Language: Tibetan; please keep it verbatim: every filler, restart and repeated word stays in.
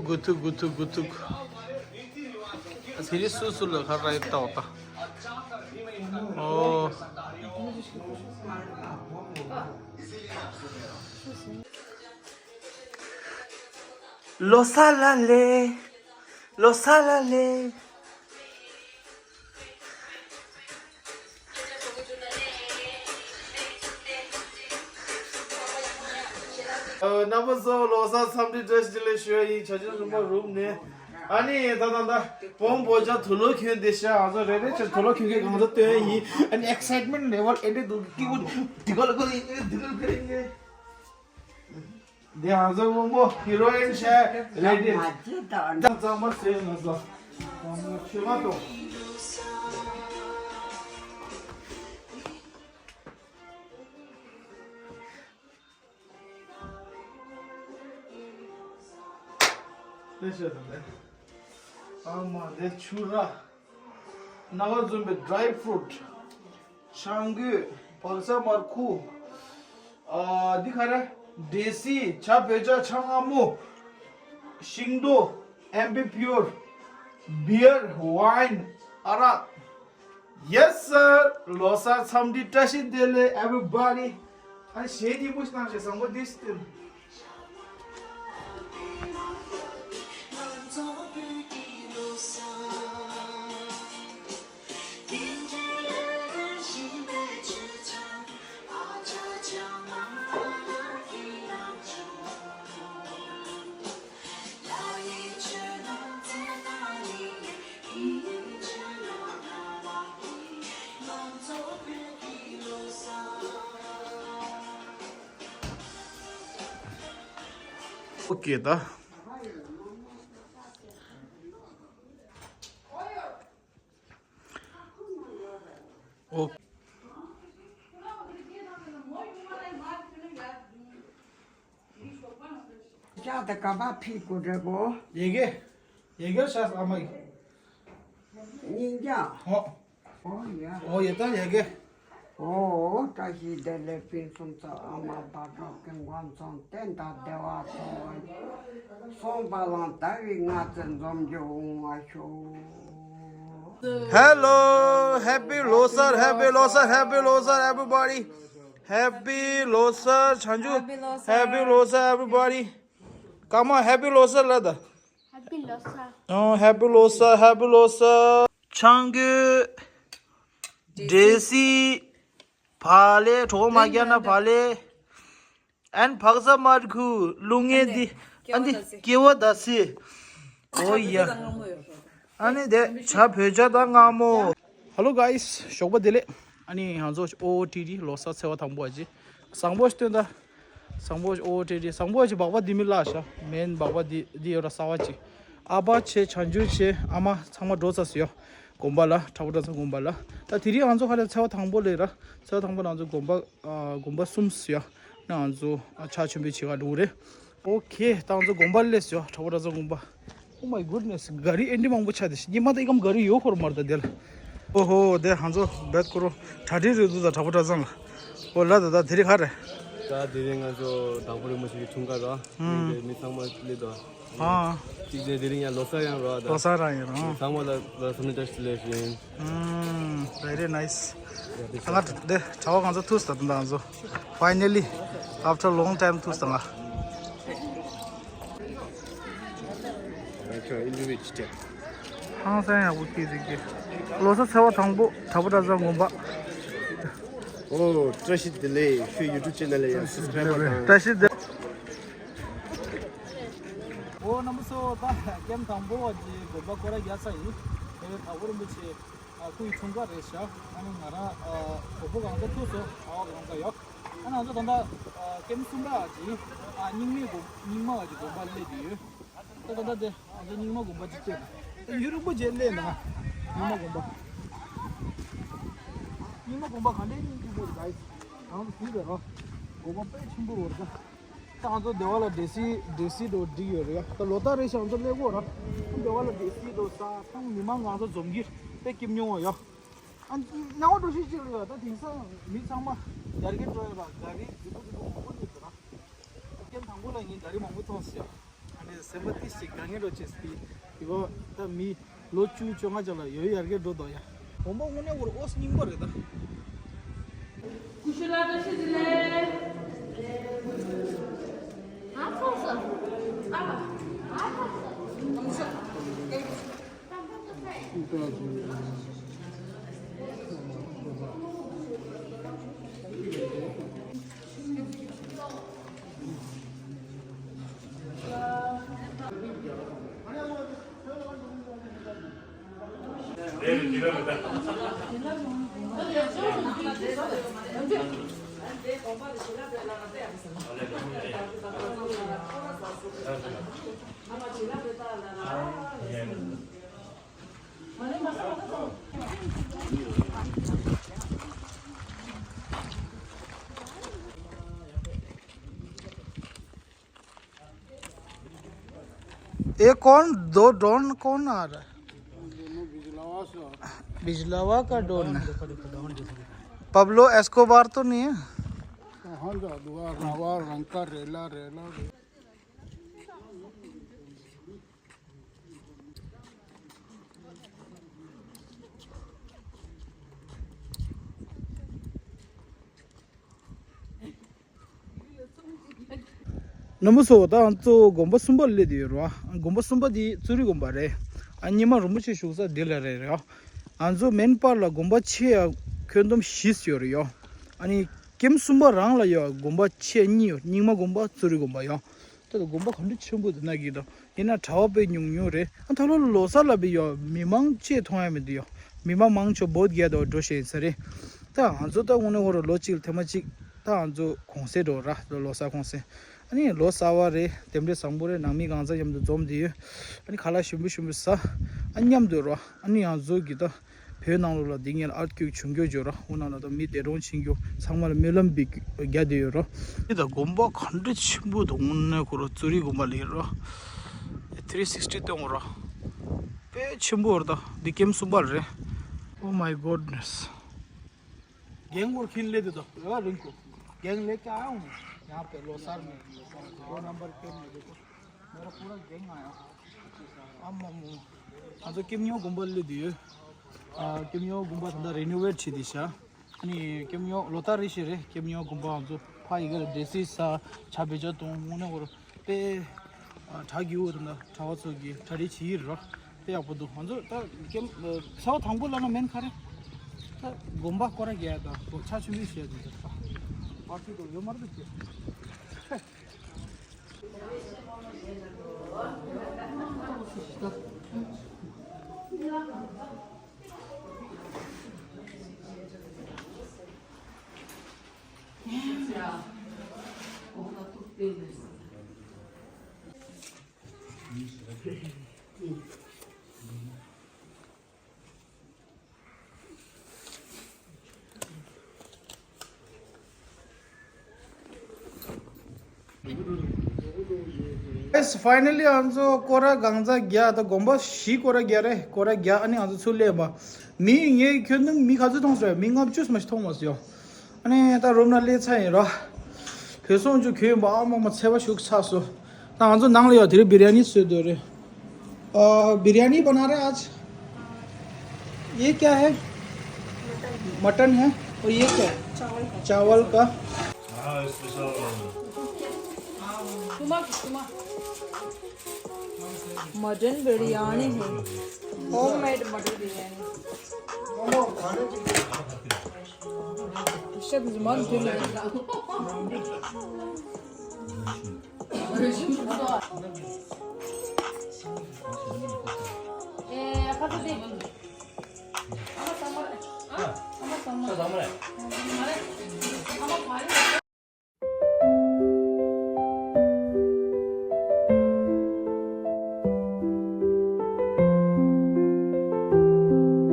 གུ་ཐུག་གུ་ཐུག་གུ་ཐུག་དེ་རིང་སུ་སུ་ལ་ཁ་ར་ཡིབ་ཏོག་ཏ། ཨོ། ལོ་གསར་ལ་ལེ། ལོ་གསར་ལ་ལེ། རྣམ་པ་ཚོ་ལོ་གསར་འཚམས་འདྲི་བཀྲ་ཤིས་བདེ་ལེགས་ཞུ་ཡ་ཡིན། བྱ་ཆེན་རིམ་པ་རུམ་ནས། ཨ་ནི་ད་ད་ད་བོང་བོ་ཅག་དུག་ལོག་གྱོན་བསྡད་ཤག་ང་ཚོ་རེ་རེ་བྱས་དུག་ལོག་གྱོན་མཁན་གང་ཚོ་སྟོན་ཡ་ཡིན། ཨ་ནི་ཨེག་སའིཊ་མེན་ཊི་ལེ་ཝལ་ཨེ་འདྲ་འདུག་སྐྱིད་པོ་འདི་ག་ལ་ག་ལ་ཡིན་འདི་ག་ལ་ག་ལ་ཡིན། འདི་ང་ཚོ་བུ་མོ་ཧི་རོ་ཡིན་བྱས་རེ་ཌི། ད་གཙང་མ་བཟོས་ང་ཚོ་ཆོས་མ་གཏོགས། དེ་བྱས་ད་ལེ། ཨ་མ་དེ་ཆུ་ར། སྣ་བ་འཛོམས་པའི་ཌི་རའི་ཕུ་རུ་ཊི། ཆང་གོས། བག་ཆགས་མར་ཁུ། ཨ་འདི་ག་རེ། འབྲས་སིལ། བྱ་བོད་ཇ། ཆ་ང་མོ། ཤིང་ཏོག་ཨེམ་པི་པིའུར། བི་ཡར། ཝའིན། ཨ་རག། Yes sir. ལོ་གསར་འཚམས་འདྲི་བཀྲ་ཤིས་བདེ་ལེགས་everybody. ཨ་གཞས་འདི་མོ་ཞིག་བཏང་ཞེས་བཟང་པོ་འདི་ཞིག་བཏོན། ཨོ་ཀེ་ད། ཨོ། ཅག་ད་ག་པ་ཕི་གོ་འདྲ་གོ། ཡེ་གེ། ཡེ་གེ་ཤ་ཨ་མ་ཡི། སྙིང་རྗེ། ཨོ། ཨོ་ཡ། ཨོ་ཡེ་ད་ཡེ་གེ། ཨོ་བཀྲ་ཤིས་བདེ་ལེགས་ཕུན་སུམ་ཚོགས། ཨ་མ་བག་དྲོ་ཀུན་དགའ་འཚོ། བསྟན་དང་བདེ་བ་འཚོ་བ། སོང་པ་ལང་ཟླ་བའི་ང་ཚེ་འཛོམས་རྒྱུ་འོང་བ་ཤོག། Hello, happy ལོ་གསར། Happy ལོ་གསར། Happy ལོ་གསར། Everybody, happy ལོ་གསར། བྱང་ཆུབ། Happy ལོ་གསར། Happy ལོ་གསར། Everybody, come on, happy ལོ་གསར་ལ་ད། Happy ལོ་གསར། ཨོ། Happy ལོ་གསར། Happy ལོ་གསར། ཆང་གོས། འབྲས་སིལ། བག་ལེབ། གྲོགས་མ་རྒྱག་ན་བག་ལེབ། ཨན་བག་ཚ་མར་ཁུ། རླུང་ངན་འདི། ཨན་འདི་ཀེ་བ་དང་སི། ཨོ་ཡ། ཨ་ནི་དེ་བྱ་བོད་ཇ་དང་མངར་མོ། Hello guys, ཞོགས་པ་བདེ་ལེགས། ཨ་ནི་ང་ཚོ་ཨོ་ཨོ་ཊི་ཊི་ལོ་གསར་ཚེས་པ་དང་པོ་ཨ་ཅེ། བཟང་པོ་ཞིག་སྟོན་ད། བཟང་པོ་ཞིག་ཨོ་ཨོ་ཊི་ཊི་བཟང་པོ་ཞིག། སྦག་སྦག་འདི་མི་ལ་ཤ་མེན། སྦག་སྦག་འདི་འདི་ཡོད་ར་གསར་པ་ཅིག། ཨ་ཕ་ཆེ། བྱང་ཆུབ་ཆེ། ཨ་མ། ཚང་མ་འགྲོ་ཚར་སོང་ཡ། དགོན་པ་ལ། གྲྭ་པ་གྲྭ་ཚང་དགོན་པ་ལ། ད་དེ་རིང་ང་ཚོ་ག་རེ་ཚེས་པ་དང་པོ་ལས་ར། ཚེས་པ་དང་པོ་ང་ཚོ་དགོན་པ། ཨ། དགོན་པ་གསུམ་སོང་ཡ། ན་ང་ཚོ་ཨ་ཕྱག་མཆོད་འབུལ་བྱེད་ག་འགྲོ་གི་རེད། ཨོ་ཁེ། ད་ང་ཚོ་དགོན་པ་སླེབས་སོང་ཡ། གྲྭ་པ་གྲྭ་ཚང་དགོན་པ། Oh my goodness, ག་རི་ཨེ་འདྲ་མང་པོ་ཆགས་ཏེ། ཉི་མ་ད་ཨི་ཀམ་ག་རི་ཡོད་ཁོར་མར་ད་དེ་ལ། ཨོ་ཧོ། དེ་ཧང་ཚོ་བེད་ཀོ་རོ་གྲ་སྒྲིག་རེད་འདུག་ད་གྲྭ་པ་གྲྭ་ཚང་ལ། ཨོ་ལ་ད་ད་དེ་རིང་ག་རེ། ད་དེ་རིང་ང་ཚོ་དྭགས་པོ་རིན་པོ་ཆེ་གི་འཁྲུངས་སྐར་རོ། ཨུམ། དེ་མི་ཚང་མ་སླེབས་འདུག་ཨ། གཅིག་དེ་དེ་རིང་ཡང་ལོ་གསར་ཡང་རོ་ད། ལོ་གསར་རང་ཡིན་རོ། ཚང་མ་ལ་ལ་འཚམས་འདྲི་བཀྲ་ཤིས་བདེ་ལེགས་ཞུ་ཡིན། ཨུམ། Very nice. ད་ང་དེ་གྲྭ་པ་གང་ཚོ་ཐུག་ས་ད་ང་ཚོ། Finally, after long time ཐུག་ས་ང་། ཧང་སང་ཡག་པོ་སྐྱིད་ཟིག་གི། ལོ་གསར་ཚེས་པ་དང་པོ་གྲྭ་པ་གྲྭ་ཚང་དགོན་པ། ཨོ་བཀྲ་ཤིས་བདེ་ལེགས། ཁྱོད་ཡུ་ཊུབ་ཆེ་ནལ་ལ་ཡང་སབ་སི་ཀ་རའིབ་བར་དང་། བཀྲ་ཤིས་བདེ། ཨོ་རྣམ་པ་ཚོ། ད་ཀེམ་དང་པོ་བ་གི་དགོན་པ་སྐོར་ར་རྒྱག་ས་ཡིན། དེ་བས་དྭགས་པོ་རིན་པོ་ཆེ། ཨ། ཁོའི་འཁྲུངས་སྐར་རེད་ཤག་ཨ་ནི་ང་རང་། ཨ། གྲོགས་པོ་གང་ཚ་ཐུག་སོང་། ཨ་བ་གང་ཚ་ཡོད། ཨ་ནི་ང་ཚོ་ད་ལྟ། ཨ། ཀེམ་གསུམ་པ་གི། ཨ། རྙིང་མའི་དགོན། རྙིང་མ་བ་གི་དགོན་པ་སླེབས་བསྡད་ཡོད། ད་ད་ལྟ་དེ་ང་ཚོ་རྙིང་མ་དགོན་པ་གཅིག་བལྟས་ན། ད་ཡུན་རིང་པོ་རྗེས་སླེབས་ན། རྙིང་མ་དགོན་པ། རྙིང་མ་དགོན་པ་ག་འདྲའི་སྙིང་རྗེ་པོ་རེད་ད། ང་ཚོ་དུས་དེ་རོ། དགོན་པ་དཔེ་ཆེན་པོ་རེད་ད། ད་ང་ཚོ་སྡེ་བ་ལ་འབྲས་སིལ། འབྲས་སིལ་དོ་སྒྲིག་ཡོད་རེད་ཡ། ད་ལོ་ལྟར་རེ་བཞིན་ང་ཚོ་སླེབས་ཀྱི་ཡོད་ར། སྡེ་བ་ལ་འབྲས་སིལ་དོ་ཟ། ཚང་མི་མང་ང་ཚོ་འཛོམས་ཀྱི་དཔེ་སྐྱིད་མྱོང་བ་ཡ། ཨ། སྣང་བ་འགྲོ་ཤེས་ཅིག་ལ་ཡ། ད་དེང་སང་མི་ཚང་མ་རྒྱ་སྐད་འགྲོ་ཡ་ལ་ག་རི་རྫིག་པོ་རྫིག་པོ་མང་པོ་སླེབས་འདུག་ར། ཀེམ་དང་པོ་ལ་ངས་ག་རི་མང་པོ་མཐོང་སོང་ཡ། ཨ་ སེམས་པ་ཏི་ཞིག་དཀའ་ངལ་འགྲོ་ཆེ་སི་ཡི་བ་ད་མི་ལོ་བཅུ་བཅོ་ལྔ་ཅག་ལ་ཡོད་ཡར་གེ་འགྲོ་དོ་ཡ། གོམ་པ་དངོས་གནས་བོར་ཨོ་སྙིང་པོ་རེད་ད། ཀུ་ཤུ་ལ་བཀྲ་ཤིས་བདེ་ལེགས། ཨ་ཁོ་སོ། ཨ་ཨ་ཁོ་སོ། ये कौन, दो डॉन कौन आ रहा है? बिजलावा से। बिजलावा का डॉन है। पब्लो एस्कोबार तो नहीं है? हाँ, जा, दुआ, रावा, रंका, रेला, रेला। རྣམ་པ་ཚོ། ད་ང་ཚོ་དགོན་པ་གསུམ་པ་ལ་སླེབས་བསྡད་ཡོད་རེད་བ། དགོན་པ་གསུམ་པ་འདི་ཙུ་རི་དགོན་པ་རེད། ཨ་རྙིང་མ་རིན་པོ་ཆེ་བཞུགས་ས་འདི་ལ་རེད་རེད་བ། ང་ཚོ་མེན་པར་ལ་དགོན་པ་ཆེ་ཡ་ཁྱོན་བསྡོམས་བཞི་ཡོད་རེད་ཡོ། ཨ་ནི་ཀེམ་གསུམ་པ་རང་ལ་ཡོ་དགོན་པ་ཆེ་གཉིས་ཡོད། རྙིང་མ་དགོན་པ་ཙུ་རི་དགོན་པ་ཡོ། ད་དགོན་པ་ག་འདྲ་ཆེན་པོ་འདུག་ན་གི་ད། ཡིན་ན་གྲྭ་པ་དཔེ་ཉུང་ཉུང་རེད། ཨ་ད་ལོ་ལོ་གསར་ལ་དཔེ་ཡོ་མི་མང་ཅིག་མཐོང་ཡ་མི་འདུག་ཡོ། མི་མང་མང་ཆོ་བོད་རྒྱལ་དུ་འགྲོ་བཞིན་ཡིན་ས་རེད། ད་ང་ཚོ་ད་དངོས་གནས་ཁོ་རང་ལོ་གཅིག་ལ་ཐེངས་མ་གཅིག་ད་ང་ཚོ་གུང་སེང་འགྲོ་ར། ལོ་ལོ་གསར་གུང་སེང་། ཨ་ནི་ལོ་གསར་པ་རེད། རྟེན་འབྲེལ་བཟང་པོ་རེད། ནང་མི་གང་ཚང་མཉམ་དུ་འཛོམས་བསྡད་ཡོད། ཨ་ནི་ཁ་ལག་ཞིམ་པོ་ཞིམ་པོ་ཟ། ཨ་མཉམ་དུ་ར། ཨ་ནི་ང་ཚོ་གི་ད། བོད་ནང་ལོགས་ལ་འདི་ངེད་ལ་ཨར་ཐི་ཀུའིག་བྱུང་རྒྱུ་བརྗོད་ར། འོ་ན་ལ་ད་མི་འདས་གྲོངས་ཕྱིན་རྒྱུ་ཚང་མ་ལ་སྨོན་ལམ་འབུལ་རྒྱུ་བསྡད་ཡོད་ར། འདི་ད་དགོན་པ་ག་འདྲ་ཆེན་པོ་འདུག་དངོས་གནས་ཁོ་ར་ཙུ་རི་དགོན་པ་ལ་ཡོད་ར། ཐི་རི་སིག་སི་ཊི་སྟོན་ར། དཔེ་ཆེན་པོ་རེད་ད། འདི་ཀེམ་གསུམ་པ་རེད། Oh my goodness. गैंग और खिन ले दे दो। हाँ, रिंकू। गैंग लेके आया हूँ मैं। यहाँ पे लोसार में। दो नंबर के में देखो। मेरा पूरा गैंग आया। ཨམ་ཨམ་ཨམ། ང་ཚོ་ཀེམ་ཉོ་དགོན་པ་སླེབས་བསྡད་ཡོད། ཨ། ཀེམ་ཉོ་དགོན་པ་ད་ལྟ་རི་ནོ་ཝེཊ་བྱས་བསྡད་ཤག་ཨ་ནི་ཀེམ་ཉོ་ལོ་ལྟར་རེ་བཞིན་རེད། ཀེམ་ཉོ་དགོན་པ་ང་ཚོ་ཕ་ཡི་གེ་ལ་འདྲེ་སི་ས་ཆ་བེད་སྤྱོད་གཏོང་དངོས་གནས་ཁོ་ར་དཔེ། ཨ། གྲྭ་རྒྱུ་བོ་དང་གྲྭ་བ་ཚོ་གི་གྲ་སྒྲིག་བྱེད་ཀྱི་རེད། དཔེ་ཡག་པོ་འདུག་ང་ཚོ་ད་ཀེམ་ཚ་བ་དང་པོ་ལ་ན་མེན་ཁ་རེད། ད་དགོན་པ་སྐོར་ར་རྒྱག་ཡ་དང་ཆ་ཆུང་ཆུང་བྱས་འདུག་ད་པར་ཊི་དུ་ཡོད་མ་རེད་འདུག་ཅེས། Yes, finally ང་ཚོ་སྐོར་ར་གང་ཚང་བརྒྱབ། ད་དགོན་པ་བཞི་སྐོར་ར་བརྒྱབ་རེད། སྐོར་ར་བརྒྱབ། ཨ་ནི་ང་ཚོ་ཚུར་སླེབས་པ། མི་ངས་ཁྱོན་བསྡོམས་མི་ག་ཚོད་མཐོང་སོང་། མི་ལྔ་བཅུ་ཙམ་ཞིག་མཐོང་མ་སོང་ཡོ། ཨ་ནི་ད་རུམ་ལ་སླེབས་ཚར་ཡིན་ར། བོད་སོང་རྒྱུ་གྱོན་པ་ཨ་མ་མ་ཚད་པ་ཞིག་ཆགས་སོང་། ད་ང་ཚོ་ནང་ལ་ཡོད། དེ་རིང་བི་རི་ཡ་ནི་བཟོས་འདུག་རེད། ཨ། बिरयानी बना रहे आज। ये क्या है? मटन है। और ये क्या है? चावल का। चावल का। हाँ, स्पेशल। मटन बिरयानी है। Homemade mutton biryani.